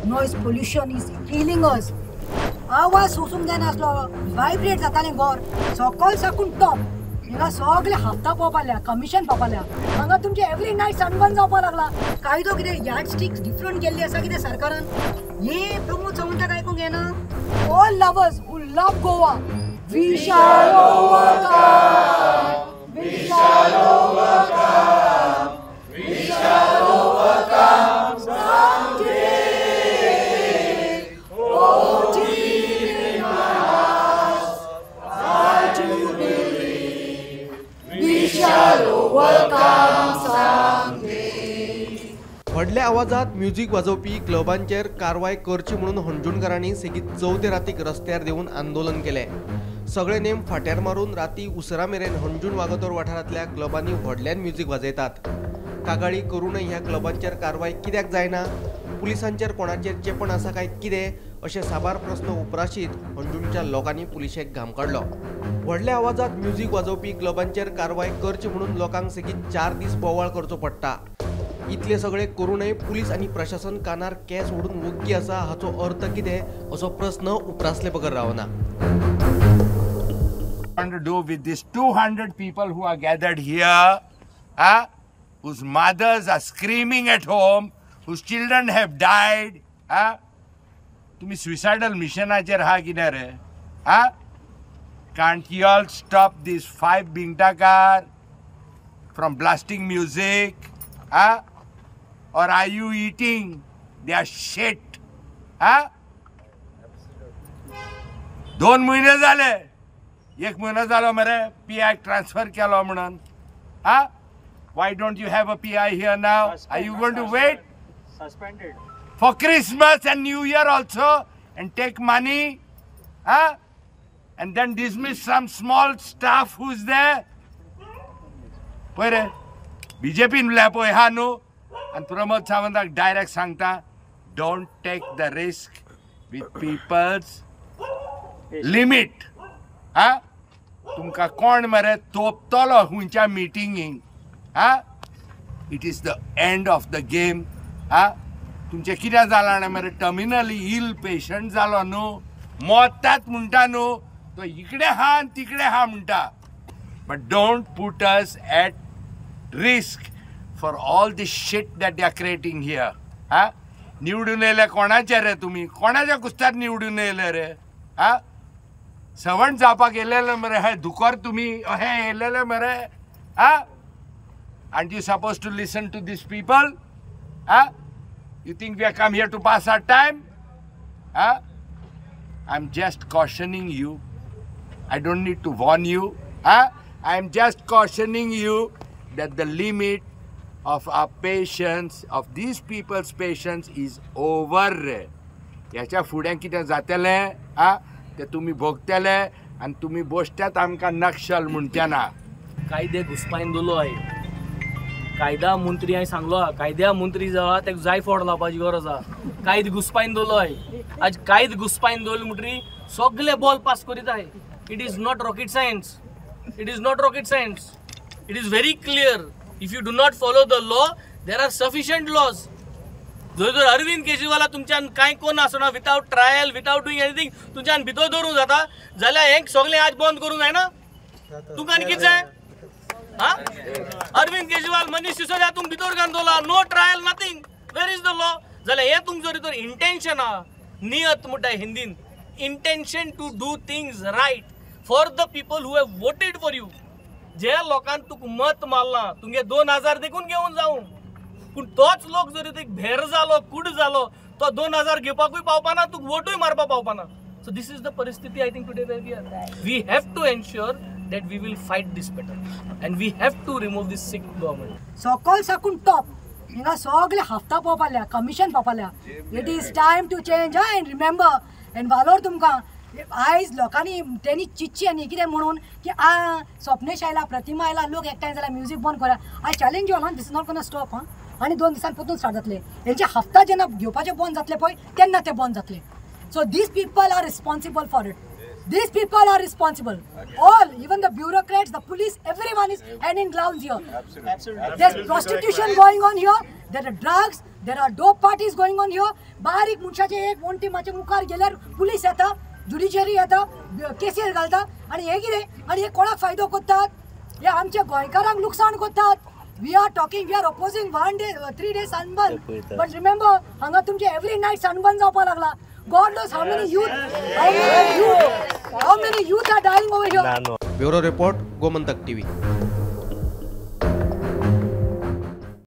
Noise pollution is killing us. आवाज सोसूंक जायनासलो, vibrate जातालें घर सकयल साकून टॉप. हिंगा सगळे हप्ता पळोवपा लागल्या, कमिशन पळोवपा लागल्या. हांगा तुमचे एवरी नायट सनबर्न जावपाक लागला. कायदो कितें यार्ड स्टिक्स डिफरंट केल्ली आसा कितें सरकारान? हे प्रमोद सावंताक आयकूंक येना. All lovers who love Goa, we shall overcome, we shall overcome, we shall overcome someday. Oh, deep in my heart, I do believe we shall overcome someday. व्हडल्या आवाजात म्युझिक वाजोवपी क्लबांचेर कारवाय करची म्हणून हणजूणकारांनी सेगीत चवथे रातीक रस्त्यार देंवून आंदोलन केलें. सगळे नेम फाट्यार मारून राती उसरा मेरेन हणजूण वागातोर वाठारांतल्या क्लबांनी व्हडल्यान म्युझिक वाजयतात. कागाळी करूनय ह्या क्लबांचेर कारवाय कित्याक जायना, पुलिसांचेर कोणाचेर चेपण आसा काय कितें, अशे साबार प्रस्न उप्राशीत हणजूणच्या लोकांनी पुलिशेक घाम काडलो. व्हडल्या आवाजात म्युझिक वाजोवपी क्लबांचेर कारवाय करची म्हणून लोकांक सेगीत 4 दीस बोवाळ करचो पडटा. इतले सगळे करूनय पुलीस आनी प्रशासन कानार केस ओडून वग्गी आसा हाचो अर्थ कितें असो प्रस्न उप्रासले बगर रावना. To do with these 200 people who are gathered here, whose mothers are screaming at home, whose children have died, तुम्ही suicidal missionaचेर हा कितें रे? Can't you all stop these 5 Bingtakar from blasting music? Or are you eating their shit? 2 महिने झाले, 1 महिनो जालो मरे PI transfer केलो म्हणून. Why don't you have a PI here now? Are you going to wait? Suspended. For Christmas and New Year also, and take money, and then dismiss some small staff who's there. पळय रे, बीजेपीन म्हणल्यार पळय हा न्हू. आनी Pramod सावंताक direct सांगता, don't take the risk with people's limit. तुमकां कोण मरे तोपतलो खंयच्या मिटिंगींक. It is the end of the game. तुमचें कितें जालां जाणा मरे, टर्मिनली इल पेशंट जालो न्हू, मोतात म्हणटा न्हू, तो इकडे हा आनी तिकडे हा म्हणटा. But don't put us at risk for all this shit that they are creating here. निवडून येयले कोणाचे रे तुमी? कोणाच्या कुस्तार निवडून येयले रे? सवण जावपाक येयलेले मरे हे दुकर तुमी, हे येयलेले मरे. Aren't you supposed to listen to these people? You think we have come here to pass our time? I'm just cautioning you. I don't need to warn you. I'm just cautioning you that the limit of our patience, of these people's patience is over. ह्याच्या फुडें कितें जातलें तें तुमी भोगतले आनी तुमी बोश्ट्यात आमकां नक्षल म्हणचे ना. कायदे घुसपायन दवरलो आहे. कायदा मंत्री हांवें सांगलो, कायद्या मंत्री जाला तेका जाय फोड लावपाची गरज आहा. कायदे घुसपायन दवरलो आहे. आज कायदे घुसपायन दवरले म्हणटरी सगळे बॉल पास करीत आहे. It is not rocket science. It is not rocket science. It is very clear. If you do not follow the law, there are sufficient laws. जर जर अरविंद केजरीवाला तुमच्यान कांय कोण आसना, without trial, without doing anything तुमच्यान भितर दवरूंक जाता जाल्यार हें सगळें आज बंद करूंक जायना? तुमकां आनी कितें जाय? अरविंद केजरीवाल, मनीष सिसोदिया तुमकां भितर घालून दवरला, no trial, nothing. Where is the law? जाल्यार हें तुमचो जर तर इंटेन्शन आहा, नियत म्हणटा हिंदीन, intention to do things right for the people who have voted for you. जे लोकांक तुका मत मारलां, तुमगे 2000 देखून घेवन जावं, पूण तोच लोक जरी तुका भेर जालो, कूड जालो, तो 2000 घेवपाकूय पावपाना, तुका वोटूय मारपाक पावपाना. So this is the परिस्थिती I think today where we are. We have to ensure that we will fight this battle and we have to remove this sick government. सकयल साकून टॉप हिंगा सगळे हप्ता पळोवपा लागल्या, कमिशन पळोवपा लागल्या. It is time to change. And remember and वालोर तुमकां आयज लोकांनी तेणी चिंतचें न्ही कितें म्हणून की आ स्वप्नेश आयला, प्रतिमा आयला, लोक एकठांय जाल्यार म्युजीक बंद करा. I challenge you all, this is not gonna stop. हा, आनी 2 दिसान परतून स्टार्ट जातले. हेंचे हप्ता जेन्ना घेवपाचे बंद जातले पळय तेन्ना ते बंद जातले. So these people are responsible for it. These people are responsible. All, even the bureaucrats, the police, everyone is hand in gloves here. Absolutely. There's prostitution going on here. There are drugs. There are dope parties going on here. बारीक मनशाचे एक वण्टी मातशे मुखार गेल्यार police येता, judiciary येता, केसीर घालता. आनी हें कितें? आनी हे कोणाक फायदो करतात? हे आमच्या गोंयकारांक लुकसाण करतात. We are talking, we are opposing 1 day 3 day sunburn, but remember हांगा तुमचे एवरी नायट सनबर्न जावपाक लागला. God knows how many youth, how many youth are dying over here. Bureau report, Gomantak TV.